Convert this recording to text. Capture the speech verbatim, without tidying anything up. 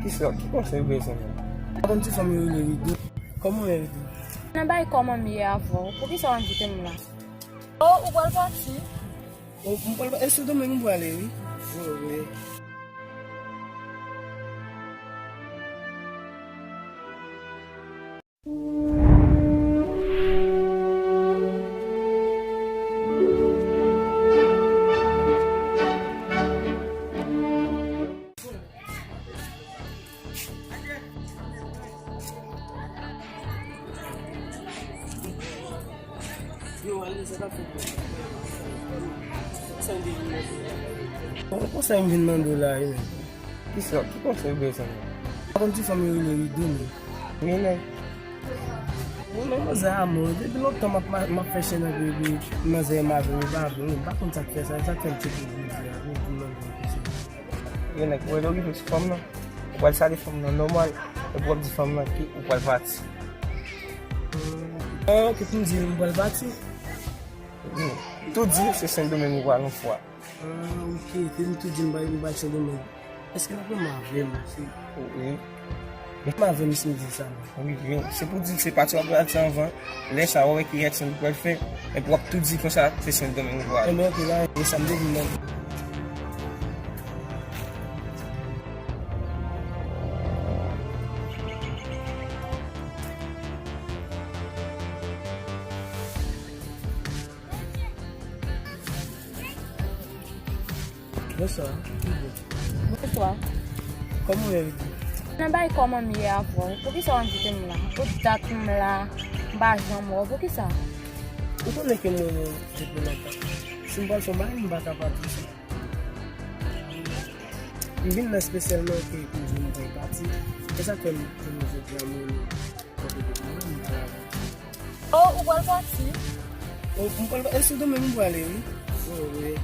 Kisa, ki konsèy ou bezwen? Mwen konn ti fanm yo rele Rido. Kòman w ye, Rido? Nan bay kòman m ye avè w? Poukisa w envite m la? Oh, ou pral pati? Oh, m pral pa-, e Sendomeng m prale, wi. Oh, wi. Bon, konsèy m vin mande w la, wi, men. Kisa, ki konsèy ou bezwen? Mwen konn ti fanm yo rele Rido, men. Wi, men. Mwen menm manzè a mò, depi lontan m ap ma-, m ap fè chenn epi, epi manzè m avè m, li pa vle, m pa konn sa k fè sa, sa k fè m tcheke jodi a, pou m mande yon konsèy. Yo nèg, ou wè lè w rive sou fanm nan, ou pral salye fanm nan nòmal, epi w ap di fanm nan ke ou pral pati. Ah, ok, pou m di l m pral pati? Wi. Tou di se Sendomeng ou pral yon fwa. Ah, ok, te m tou di m bay, m bay Sendomeng. Èske l ap renmen avè m? Se wi. Renmen avè m si m di sa, non? Wi, wi. Se pou di l se pati w ap pati anvan. Lè sa, w wè ki reaksyon li pral fè. Epi w ap tou di konsa, se Sendomeng ou pral. Enben, ok, la, e sa m te di, non. Bonswa. Bonswa. Kòman w ye, Rido? Nan bay kòman m ye avè w? Poukisa w envite m la? Pou dat m la, m pa janm wè w. Poukisa? Ou konnen ke mwen, mwen, depi lontan. Si m pral fè yon bagay, m pa ka pa di w sa. M vin la espesyalman ke pou m di w m pral pati. E sa k fè m, m jodi a, mwen, mwen, mwen, mwen, mwen, mwen, mwen, mwen, Oh, ou pral pati? Oh, m pral pa-, e Sendomeng m prale, wi. Oh, wi.